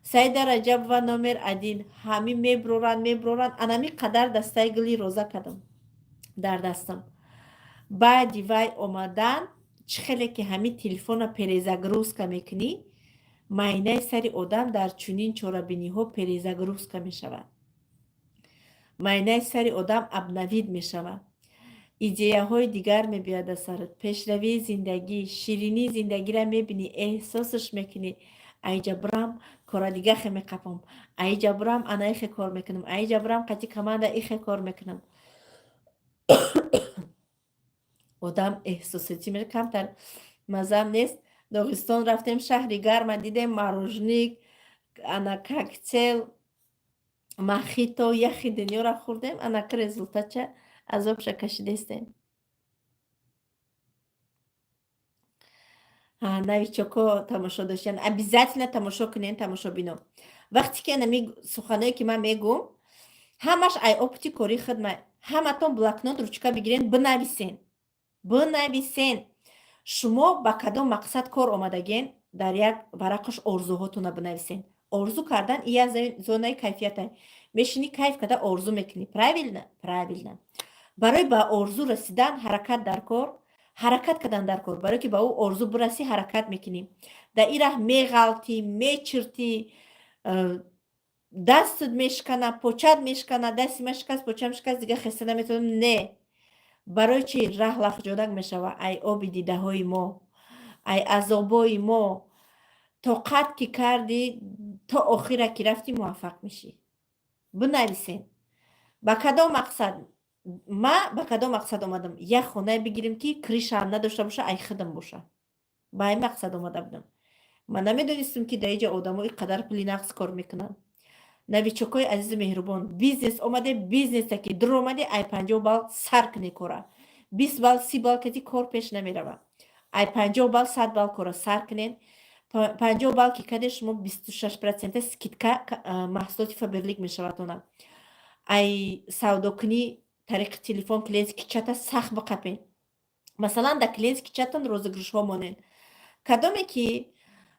Саида Раҷабова номер один». Ҳамин мебуроранд, мебуроранд. Анами қадар дастаи гули роза кардам дар дастам. Баъди вай омадан, чӣ хеле ки ҳамин телефона перезагрузка мекунӣ, майнаи сари одам дар чунин чорабиниҳо перезагрузка мешавад, майнаи сари одам обновить мешавад, идеяҳои дигар мебиёяд аз сарат, пешравии зиндагӣ, ширинии зиндагиро мебинӣ, эҳсосаш мекунӣ. Айҷа бурам, кора дига хе меқапам, айҷа бурам, ана ихе кор мекунам, айҷа бурам, қати команда ихе кор мекунам. Одам эҳсосотӣ мешавад. Камтар маззам нест. Доғистон рафтем, шаҳри гарма дидем, мороженик, ана коктейл, мохито, яхи дунёро хӯрдем. Анака результатша, азобша кашидестем. Новичоко тамошо доштан, обязательно тамошо кунен. Тамошобино, вақте ки анами суханое, ки ман мегӯм, ҳамаш ай опыти кори хидма. Ҳаматон блокнот, ручка бигирен, бинависен, бинависен, шумо ба кадом мақсад кор омадаген. Дар як варақаш орзуҳотона бинависен. Орзу кардан ия зонаи кайфията. Мешинӣ, кайф карда орзу мекунӣ. Правильно, правильно. Барои ба орзу расидан ҳаракат дар кор, ҳаракат кардан дар кор. Барое ки ба ӯ орзу бирасӣ, ҳаракат мекунӣ. Дар ин раҳ меғалтӣ, мечиртӣ, дастат мешикана, почат мешикана. Дасти ман шикаст, почам шикаст, дига хеста наметавонам. Не, барои чи раҳ лахҷонак мешава? Ай оби дидаҳои мо, ай азобои мо. Тоқат ки кардӣ, то охира ки рафтӣ, муваффақ мешӣ. Бинависен, ба кадом мақсад. Ма ба кадом мақсад омадам? Як хонае бигирем, ки крышаам надошта боша, ай худам боша. Ба ин мақсад омада будам. Ман намедонистам, ки дар инҷа одамо ин қадар пули нақс кор мекунанд. Новичокҳои азизу меҳрубон, бизнес омаде, бизнеса ки дур омаде, ай 50 балл сар куне кора. 20 балл, 30 балл кати кор пеш намерава. Ай 50 балл, 100 балл кора сар кунен. 50 балл ки каде, шумо 26 процента скидка маҳсулоти Фаберлик мешавад. Она ай савдокунӣ тариқи телефон, клиентский чата сахт биқапен. Масалан, дар клиентский чатон розыгрышҳо монен. Кадоме ки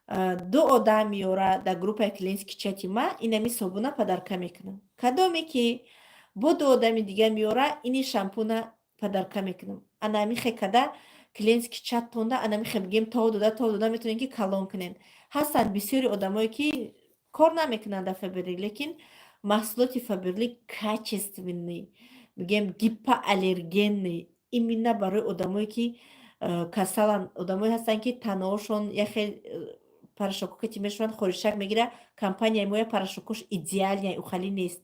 ду одам меёра дар группаи клиентский чати ма, инами собуна подарка мекунам. Кадоме ки бо ду одами дига меёра, ини шампуна подарка мекунам. Анами хе када клиентский чаттонда анами хе, бигем, то дода, то дода метавонем, ки калон кунем. Ҳастанд бисёри одамое, ки кор намекунанд дар Фаберлик, лекин маҳсулоти Фаберлик качественный, бигем, гипоаллергенный, именно барои одамое, ки касаланд. Одамое ҳастанд, ки таноҳошон яхе порошокҳо ки мешаванд, хоришак мегира. Компанияи моя порошокош идеальный, ухалӣ нест.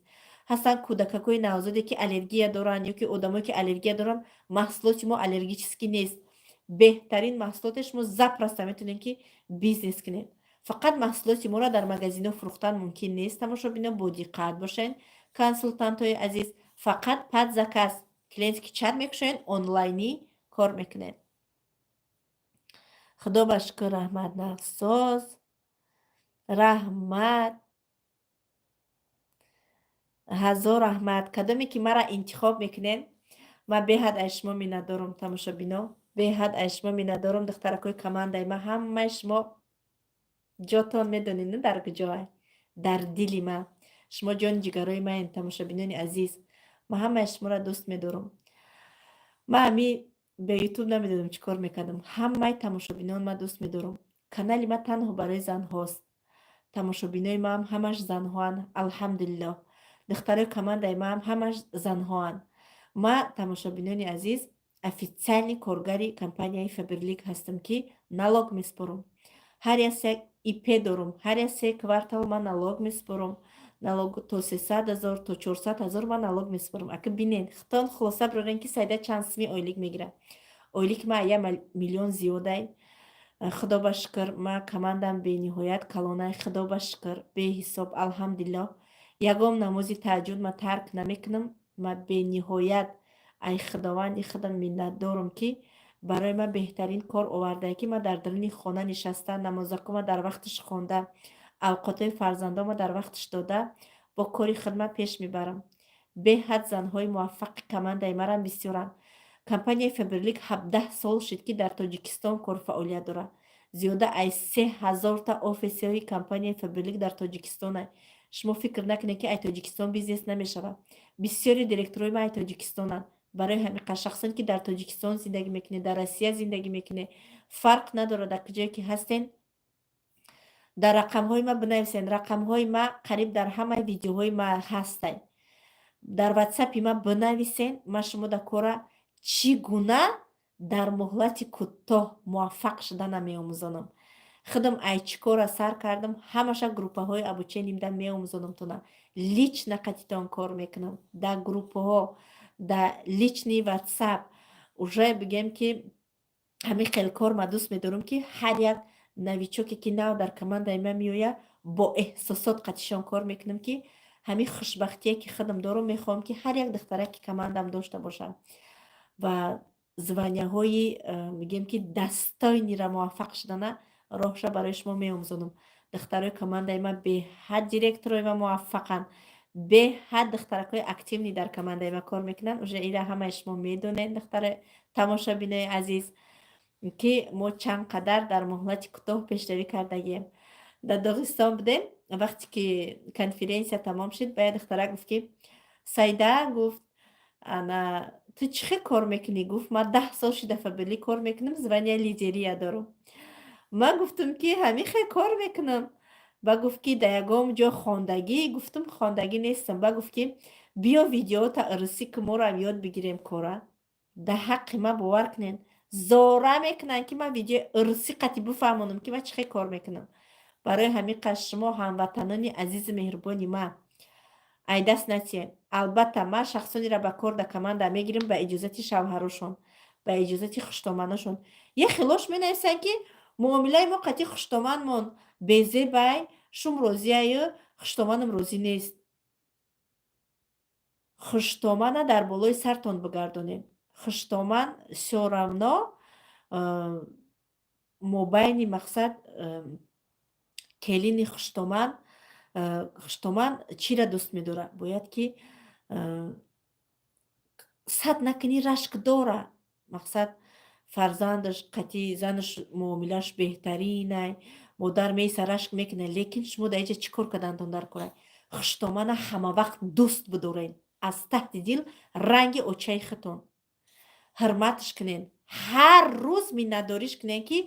Ҳастанд кӯдакакҳои навзоде, ки аллергия доранд, ё ки одамое, ки аллергия доранд. Маҳсулоти мо аллергический нест. Беҳтарин маҳсулоте, шумо запросто метавонед, ки бизнес кунед. Фақат маҳсулоти моро дар магазинҳо фурӯхтан мумкин нест. Тамошобино, бодиққат бошед. Консултантҳои азиз, фақат под заказ, клиентский чат мекушоед, онлайнӣ кор мекунед. Худо ба шукр, раҳмат, нағзсоз, раҳмат, ҳазор раҳмат. Кадоме ки маро интихоб мекунед, ман беҳад аз шумо миннатдорам, тамошобино. Беҳад аз шумо миннатдорам, духтаракҳои командаи ман. Ҳамаи шумо ҷотон медонед, на, дар куҷое? Дар дили ман. Шумо ҷони ҷигарои маед, тамошобинони азиз. Ман ҳамаи шуморо дӯст медорам. Ман ҳами бе Ютуб намедонам, чӣ кор мекардам. Ҳамаи тамошобинон ман дӯст медорам. Канали ман танҳо барои занҳост. Тамошобинои маам ҳамаш занҳоанд, алҳамдулиллоҳ. Духтарои командаи маам ҳамаш занҳоанд. Ман, тамошобинони азиз, официальный коргари компанияи Фаберлик ҳастам, ки налог меспорам. Ҳар як се ИП дорум. Ҳар як се квартал ман налог меспорам. Налог то 300 000, то 400 000 ман налог меспорам. Ака, бинед, худтон хулоса бирорен, ки Сайда чанд суми ойлик мегирад. Ойлики ман 1 миллион зиёдай. Худо ба шукр, ман командам бениҳоят калонай. Худо ба шукр, беҳисоб, алҳамдулиллоҳ. Ягон намози таҳаҷҷуд ман тарк намекунам. Ман бениҳоят ай Худованди худам миннатдорам, ки барои ман беҳтарин кор овардае, ки ман дар даруни хона нишаста, намозакома дар вақташ хонда, авқотҳои фарзандома дар вақташ дода, бо кори хидмат пеш мебарам. Беҳад занҳои муваффақи командаи марам бисёранд. Компанияи Фаберлик 17 сол шуд, ки дар Тоҷикистон корфаъолият дорад. Зиёда аз 3000-та офисҳои компанияи Фаберлик дар Тоҷикистонанд. Шумо фикр накунед, ки ай Тоҷикистон бизнес намешавад. Бисёри директорои ман ай Тоҷикистонанд. Барои ҳамин шахсоне, ки дар Тоҷикистон зиндагӣ мекунед, дар Россия зиндагӣ мекунед, фарқ надорад, дар куҷое ки ҳастен, дар рақамҳои ман бинависед. Рақамҳои ман қариб дар ҳамаи видеоҳои ман ҳастай. Дар Ватсапи ман бинависен, ман шумо дар кора чӣ гуна дар муҳлати кӯтоҳ муваффақ шудана меомӯзонам. Худам ай чӣ кора сар кардам, ҳамаша группаҳои обучение мда меомӯзонам тона. Лично қатитон кор мекунам. Дар группаҳо, дар личный Ватсап. Уже бигем, ки ҳамин хел кор ман дӯст медорам, ки ҳар як новичок е, ки нав дар командаи ман меояд, бо эҳсосот қатишон кор мекунам, ки ҳамин хушбахтие, ки худам дорам, мехоҳам, ки ҳар як духтараки командам дошта бошам ва звания ҳои мегӯем, ки достойный ра муваффақ шудана роҳша барои шумо меомӯзонам. Духтарои командаи ман беҳад, директорои ман муваффақанд, беҳад духтаракҳои активный дар командаи ман кор мекунанд. Уже ира ҳамаи шумо медонед, духтари тамошобинои азиз, ки мо чанд қадар дар муҳлати кӯтоҳ пешравӣ кардагием. Дар Доғистон будем, вақте ки конференсия тамом шуд, ба як духтарак гуфт, ки Сайда, гуфт, ана ту чӣ хел кор мекунӣ? Гуфт, ман 10 сол шуда Фаберлик кор мекунам, звания лидерия дорам. Ман гуфтам, ки ҳамин хел кор мекунам. Ба гуфт, ки дар ягон ҷо хондагӣ? Гуфтам, хондагӣ нестам. Ба гуфт, ки биё, видеота ырысӣ, ки морам ёд бигирем кора. Дар ҳаққи ман, бовар кунед, зора мекунанд, ки ман видеои ырысӣ қатӣ бифаҳмонам, ки ман чӣ хел кор мекунам. Барои ҳамин қадр шумо, ҳамватанони азизу меҳрубони ман, айдаст натиҳед. Албатта, ман шахсонеро ба кор дар команда мегирам ба иҷозати шавҳарошон, ба иҷозати хуштоманошон. Як хелош менависанд, ки муомилаи мо қатъи хуштоманмон безебай, шум розияю, хуштоманам розӣ нест. Хуштомана дар болои сартон бигардонед. Хуштоман всё равно мобайни мақсад келини хуштоман, хуштоман чиро дӯст медорад? Бояд ки сад накунӣ, рашк дора. Мақсад, фарзандаш қатъи занаш муомилааш беҳтаринай, модар меиса, рашк мекунад, лекин шумо дар инҷа чӣ кор кардантон дар кора? Хуштомана ҳамавақт дӯст бидоред, аз таҳти дил, ранги очаи худтон ҳурматш кунед, ҳар рӯз миннатдориш кунед, ки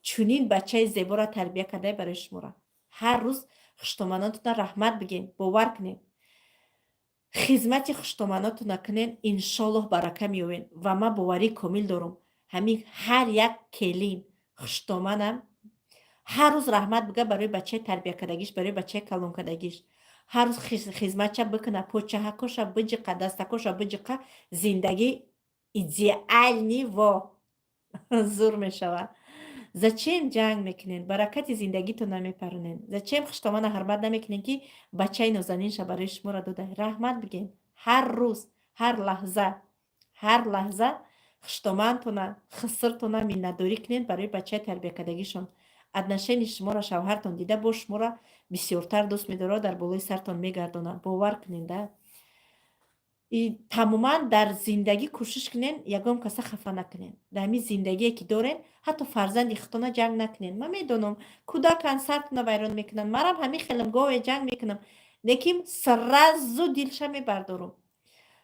чунин бачаи зеборо тарбия кардай барои шуморо. Ҳар рӯз хуштоманотона раҳмат бигӯед. Бовар кунед, хизмати хуштоманотона кунед, иншоллоҳ, барака меёбед. Ва ман боварии комил дорам, ҳамин ҳар як келин хуштоманам ҳар рӯз раҳмат бига барои бачаи тарбиякардагиш, барои бачаи калонкардагиш, ҳар рӯз хизматча бикуна, почаҳакоша биҷиқа, дастакоша биҷиқа, зиндагӣ идеальный во зур мешавад. Зачем ҷанг мекунед, баракати зиндагитон намепаронед? Зачем хуштомана ҳурмат намекунед, ки бачаи нозанинша барои шуморо дода? Раҳмат бигӯед ҳар рӯз, ҳар лаҳза, ҳар лаҳза хуштомантона, хисртона миннатдорӣ кунед барои бачаи тарбиякардагишон. Отношение шуморо шавҳартон дида, бо шуморо бисёртар дӯст медорад, дар болои сартон мегардонад. Бовар кунед, да. Тамоман дар зиндагӣ кӯшиш кунен, ягон каса хафа накунен. Дар ҳамин зиндагие, ки дорен, ҳатто фарзанди худтона ҷанг накунен. Ман медонам, кӯдакан, сартона вайрон мекунанд. Манам ҳамин хелам, гоҳе ҷанг мекунам, лекин сразу дилша мебардорам.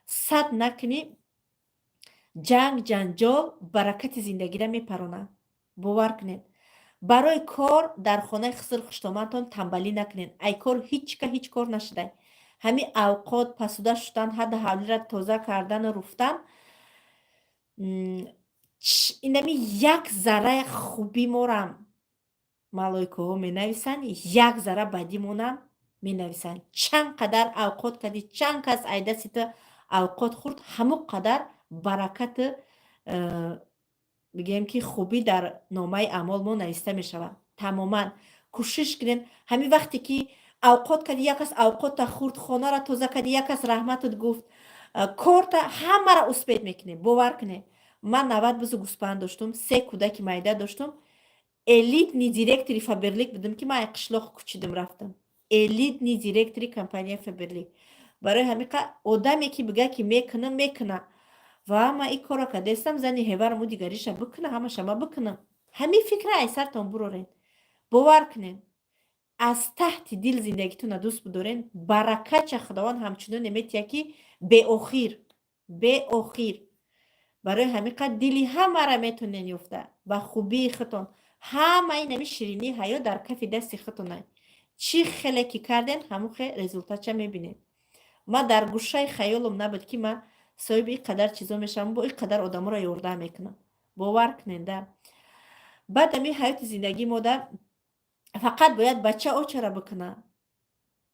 Сад накунӣ, ҷанг, ҷанҷол баракати зиндагиро мепаронад. Бовар кунед. Барои кор дар хонаи хиср хуштомадтон тамбалӣ накунед. Ай кор ҳеҷ ка ҳеҷ кор нашудай. Ҳамин авқот пасуда шудан, ҳадда ҳавлиро тоза кардану руфтан, инами як зарра хубӣ морам малоикаҳо менависанд, як зарра бадимонам менависанд. Чанд қадар авқот кардӣ, чанд кас ай дасти ту авқот хӯрд, ҳамон қадар баракату бигӯем, ки хубӣ дар номаи аъмол мо нависта мешавад. Тамоман кӯшиш кунед, ҳамин вақте ки авқот кардӣ, як кас авқота хӯрд, хонаро тоза кардӣ, як кас раҳматат гуфт, корта ҳамаро успеть мекунем. Бовар кунед, ман 90 бузу гӯспанд доштум, се кӯдаки майда доштум, элитный директори Фаберлик будам, ки ман ай қишлоқ кӯчидам рафтам, элитный директори компанияи Фаберлик. Барои ҳамин одаме, ки бигӯяд, ки мекунам, мекуна. Ва ман ин корро кардастам, зани ҳеварам, ӯ дигариша бикуна, ҳамаша ма бикунам. Ҳамин фикра ай сартон буроред. Бовар кунед, аз таҳти дил зиндагитонро дӯст бидорен, баракатша Худованд ҳамчунон метиҳад, ки беохир, беохир. Барои ҳамин қадр дили ҳамаро метонен ёфта ба хубии худтон. Ҳамаи нами ширинии ҳаёт дар кафи дасти худтонай. Чӣ хеле ки карден, ҳамон хел результатша мебинед. Ман дар гӯшаи хаёлам набуд, ки ман соҳиби ин қадар чизо мешавам, бо ин қадар одаморо ёрдам мекунам. Бовар кунед да. Баъд ами ҳаёти зиндагии мода фақат бояд бача очара бикуна.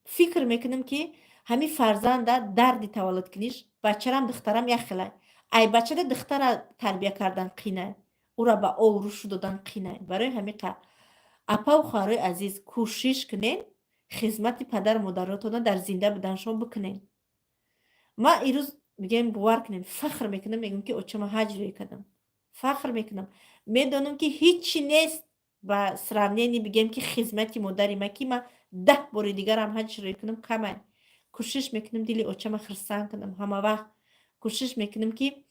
Фикр мекунам, ки ҳамин фарзанда дарди таваллудкуниш, бачарам, духтарам як хелай. Ай бачада духтара тарбия кардан қинай, ӯра ба обрӯшу додан қинай. Барои ҳамин апаву хоҳарои азиз, кӯшиш кунед, хизмати падару модаротонро дар зинда буданшон бикунед. Ман ирӯз мегӯям, бовар кунед, фахр мекунам, мегӯям, ки очама ҳаҷ рӯй кардам. Фахр мекунам, медонам, ки ҳичи нест ба сравнение, бигӯем, ки хизмати модари ман, ки ман 10 бори дигарам ҳаҷ рӯй кунам, камай. Кӯшиш мекунам, дили очама хирсанд кунам. Ҳама вақт кӯшиш мекунам, ки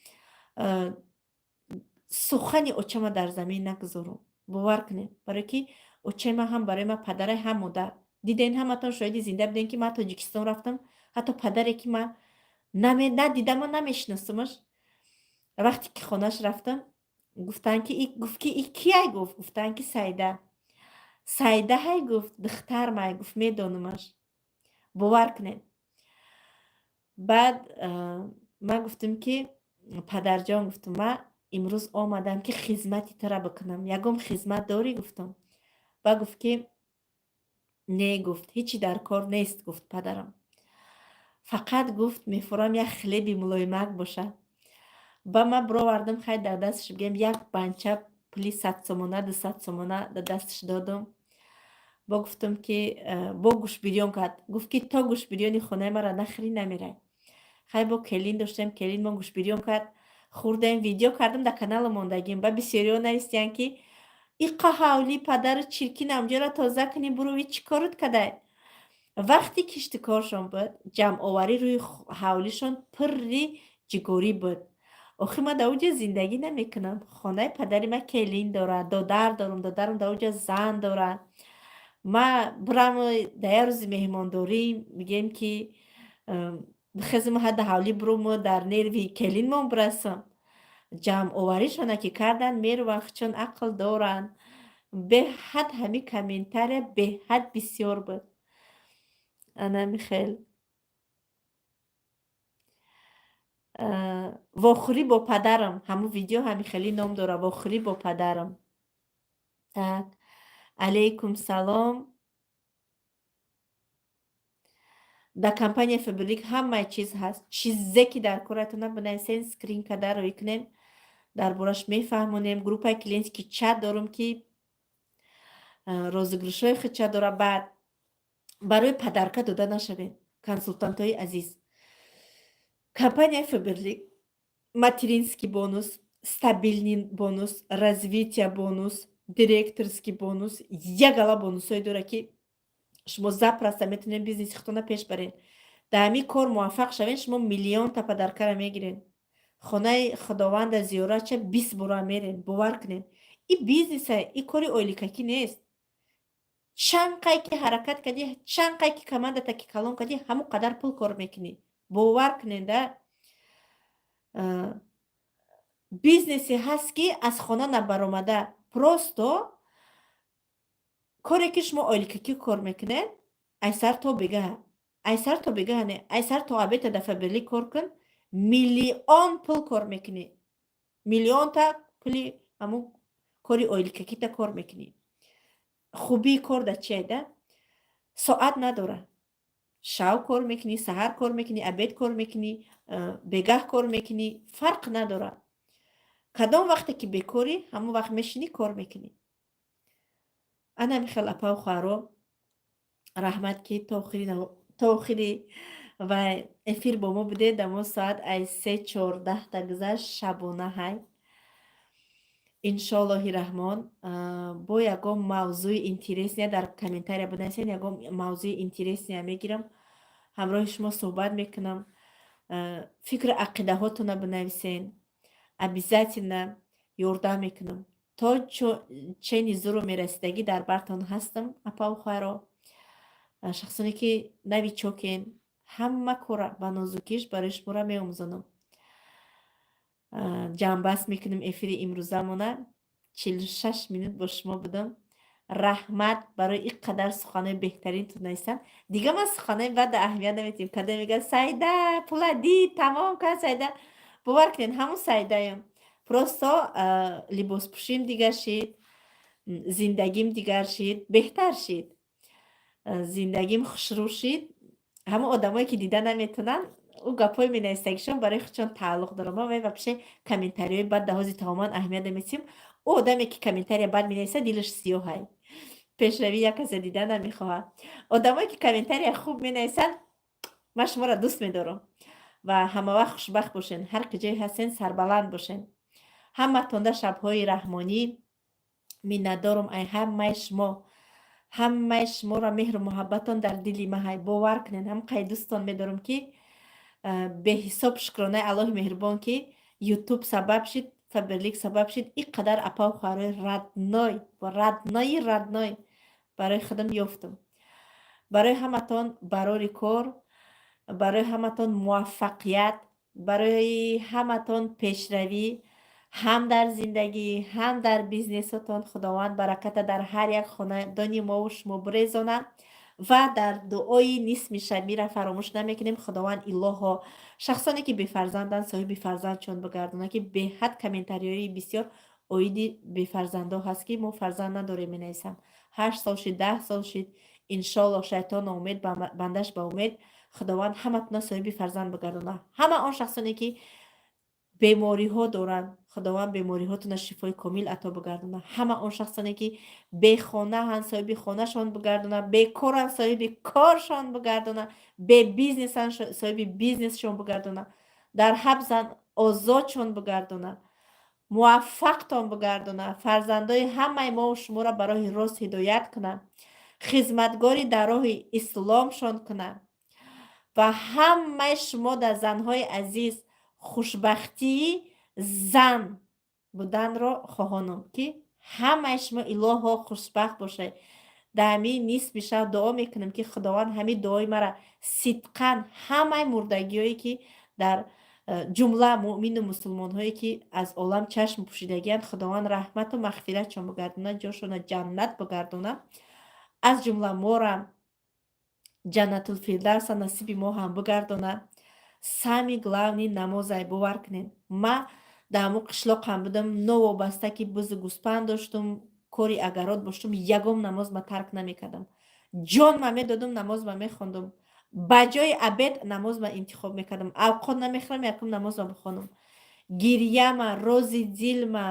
сухани очама дар замин нагузорам. Бовар кунед, барое ки очаи ман ҳам барои ман падарай, ҳам модар. Диден, ҳаматон шоҳиди зинда будем, ки ман Тоҷикистон рафтам, ҳатто падаре, ки ман надидаму намешиносамаш, вақте ки хонааш рафтам, гуфтанд, ки гуфт, ки и кияй? Гуфт, гуфтанд, ки Саида. Саида ҳай, гуфт, духтармай, гуфт, медонамаш. Бовар кунед, баъд ман гуфтам, ки падарҷон, гуфтам, ман имрӯз омадам, ки хизмати тура бикунам, ягон хизмат дорӣ, гуфтам. Баъд гуфт, ки не, гуфт, ҳичи дар кор нест, гуфт падарам, фақат, гуфт, мефурам, як хлеби мулоимак боша. Ба ман бировардам, хай, дар дасташ, бигӯем, як банча пули 100 сомона, 200 сомона дар дасташ додам. Бо гуфтам, ки бо гӯшбирён кард. Гуфт, ки то гӯшбирёни хонаи маро нахӯрӣ, намерай. Хай, бо келин доштем, келин мо гӯшбирён кард, хӯрдем, видео кардам, дар канала мондагим. Ба бисёриҳо навистиянд, ки иқа ҳавли падару чиркин, амҷоро тоза кунӣ, буруви, чӣ корут кадай? Вақти киштукоршон буд, ҷамъоварӣ, рӯи ҳавлишон пурри ҷигорӣ буд. Охир ман дар оҷа зиндагӣ намекунам. Хонаи падари ман келин дорад, додар дорам, додарам дар оҷа зан дорад. Ман бирам дар як рӯзи меҳмондорӣ, мегӯем, ки бихезам, ҳадда ҳавлӣ буруму дар нерви келинмон бирасам. Ҷамъоваришона ки карданд, меруванд, чун ақл доранд. Беҳад ҳамин комментария беҳад бисёр буд. Анами хел. Вохӯрӣ бо падарам, ҳамун видео ҳамин хеле ном дорад, «Вохӯрӣ бо падарам». Так, алейкум салом. Дар компанияи Фаберлик ҳамаи чиз ҳаст. Чизе, ки дар коратона, бинависен, скрин карда рӯй кунем, дар бораш мефаҳмонем. Группаи клиентский чат дорум, ки розыгрышҳои худша дорад. Баъд барои подарка дода нашавед, консултантҳои азиз. Компанияи Фаберлик материнский бонус, стабильный бонус, развитие бонус, директорский бонус, ягала бонусҳое дорад, ки шумо запросто метавонед бизнеси худтонро пеш баред. Дар ҳамин кор муваффақ шавен, шумо миллионта подаркара мегирен. Хонаи Худованда зиёратча 20 бора мерен, бовар кунед. И бизнеса, и кори ойликакӣ нест. Чанд қай ки ҳаракат кардӣ, чанд қай ки командата ки калон кардӣ, ҳамон қадар пул кор мекунӣ. Бовар кунед, да. Бизнесе ҳаст, ки аз хона набаромада, просто коре ки шумо ойликакӣ кор мекунед, ай сар то бегаҳ, ай сар то бегаҳ не, ай сар то обеда дар Фаберлик кор кун, миллион пул кор мекунӣ. Миллионта пули ҳамун кори ойликакита кор мекунӣ. Хубии кор дар чие, да? Соат надора. Шав кор мекунӣ, саҳар кор мекунӣ, обед кор мекунӣ, бегаҳ кор мекунӣ, фарқ надора. Кадом вақте ки бекорӣ, ҳамон вақт мешинӣ, кор мекунӣ. Ана михел, апаву хоҳаро, раҳмат, ки то охири ва эфир бо мо будед. Дамо соат ай 3:14 гузашт, шабона ҳай. Иншоаллоҳи раҳмон, бо ягон мавзӯи интересный дар комментария бинависед, ягон мавзӯи интересный мегирам, ҳамроҳи шумо суҳбат мекунам. Фикру ақидаҳотона бинависен, обязательно ёрдам мекунам. То чени зуру мерасидагӣ дар бартон ҳастам, апаву хоҳаро. Шахсоне ки новичокен, ҳама кора ба нозукиш барои шуморо меомӯзонам. Ҷамъбаст мекунем эфири имрӯзамона. 46 минут бо шумо будам. Раҳмат барои ин қадар суханои беҳтаринтон навистан. Дига ман суханои бада аҳамият наметиҳем. Кадо мегӯяд: «Саида пула дид, тамом кард Саида». Бовар кунед, ҳамун Саидаем. Просто либоспӯшим дигар шид, зиндагим дигар шид, беҳтар шид. Зиндагим хушрӯ шид. Ҳамон одамое ки дида наметавонанд, ӯ гапҳои менавистагишон барои худшон тааллуқ дорад. Ман вообще комментариҳои бад даҳози тамоман аҳамият намедиҳем. Ӯ одаме ки комментария бад менависад, дилаш сиёҳай. Пешравии як касе дида намехоҳад. Одамое ки комментария хуб менависанд, ман шуморо дӯст медорам ва ҳамавақт хушбахт бошен. Ҳар ки ҷое ҳастен, сарбаланд бошен. Ҳаматонда шабҳои раҳмонӣ. Миннатдорум ай ҳамаи шумо. Ҳамаи шуморо меҳру муҳаббатон дар дили ман ҳай. Бовар кунед, ҳам қай дӯстон медорам, ки беҳисоб шукронаи Аллоҳи меҳрубон, ки Ютуб сабаб шид, Фаберлик сабаб шид, ин қадар апаву хоҳарои родной, роднои родной барои худам ёфтам. Барои ҳаматон барори кор, барои ҳаматон муваффақият, барои ҳаматон пешравӣ ҳам дар зиндагӣ, ҳам дар бизнесотон. Худованд бараката дар ҳар як хонадони мову шумо бирезонад ва дар дуои нисми шабира фаромӯш намекунем. Худованд илоҳо, шахсоне ки бефарзанданд, соҳиби фарзандшон бигардонад, ки беҳад комментариҳои бисёр оиди бефарзандо ҳаст, ки мо фарзанд надорем, менависанд. 8 сол шид, 10 сол шид. Иншоаллоҳ, шайтон ноумед, бандаш ба умед. Худованд ҳаматона соҳиби фарзанд бигардонад. Ҳама он шахсоне ки бемориҳо доранд, Худованд бемориҳотона шифои комил ато бигардонад. Ҳама он шахсоне ки бехонаанд, соҳиби хонашон бигардонад, бекоранд, соҳиби коршон бигардонад, бебизнесанд, соҳиби бизнесшон бигардонад, дар ҳабсанд, озодшон бигардонад, муваффақтон бигардонад, фарзандои ҳамаи мову шуморо ба роҳи рост ҳидоят кунад, хизматгори дар роҳи исломшон кунад ва ҳамаи шумо дар занҳои азиз хушбахтии зан буданро хоҳонам, ки ҳамаи шумо илоҳо хушбахт бошед. Дар ҳамин нисфи шаб дуо мекунем, ки Худованд ҳамин дуои мара сидқан ҳамаи мурдагиҳое ки дар ҷумла муъмину мусулмонҳое ки аз олам чашм пӯшидагианд, Худованд раҳмату мағфиратшон бигардонад, ҷошона ҷаннат бигардонад, аз ҷумла мора Ҷаннатулфирдавса насиби мо ҳам бигардонад. Самый главный намозай, бовар кунед. Ма дар ҳамон қишлоқам будам, новобаста ки бузу гӯспанд доштум, кори огород доштум, ягон намоз ма тарк намекардам. Ҷон ма медодум, намоз ма мехондум. Ба ҷои обед намоз ма интихоб мекардам. Авқот намехӯрам, якум намоз ма бихонам. Гирьяма, рози дилма,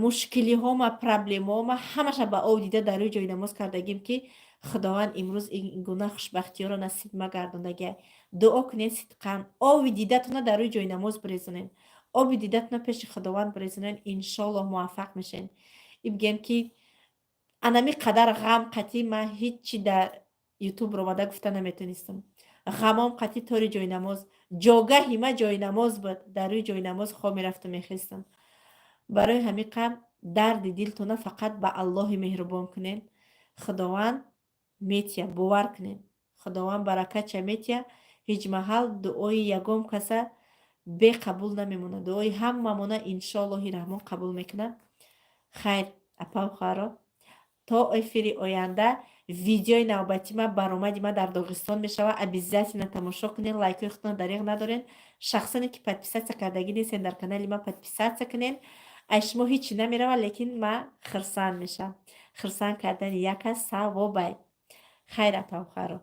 мушкилиҳома, проблемаома ҳамаша ба об дида дар рӯи ҷои намоз кардагим, ки Худованд имрӯз ин гуна хушбахтиҳоро насиб магардондагиай. Дуо кунед сидқан, оби дидатона дар рӯи ҷои намоз бирезонед, оби дидатона пеши Худованд бирезонед, иншоаллоҳ муваффақ мешавед. И бигем, ки анами қадар ғам қатъӣ ман ҳичи дар Ютуб ромада гуфта наметонистам. Ғамом қатӣ тори ҷойнамоз, ҷогаҳи ма ҷойнамоз буд. Дар рӯи ҷойнамоз хоб мерафту мехестам. Барои ҳамин қам дарди дилтона фақат ба Аллоҳи меҳрубон кунед. Худованд метия, бовар кунед, Худованд баракатша метия. Ҳеҷ маҳал дуои ягон каса беқабул намемонад. Дуои ҳамамона иншоаллоҳи раҳмон қабул мекунад. Хайр, апау, хоҳаро, то эфири оянда. Видеои навбати ма баромади ма дар Доғистон мешавад. Обязательно тамошо кунед, лайкҳои худтон дареғ надорен. Шахсоне ки подписаться кардагӣ нестен дар канали ма, подписаться кунед. Ай шумо ҳичи намерава, лекин ма хирсанд мешавам. Хирсанд кардани як кас савобай. Хайр, апау, хоҳаро.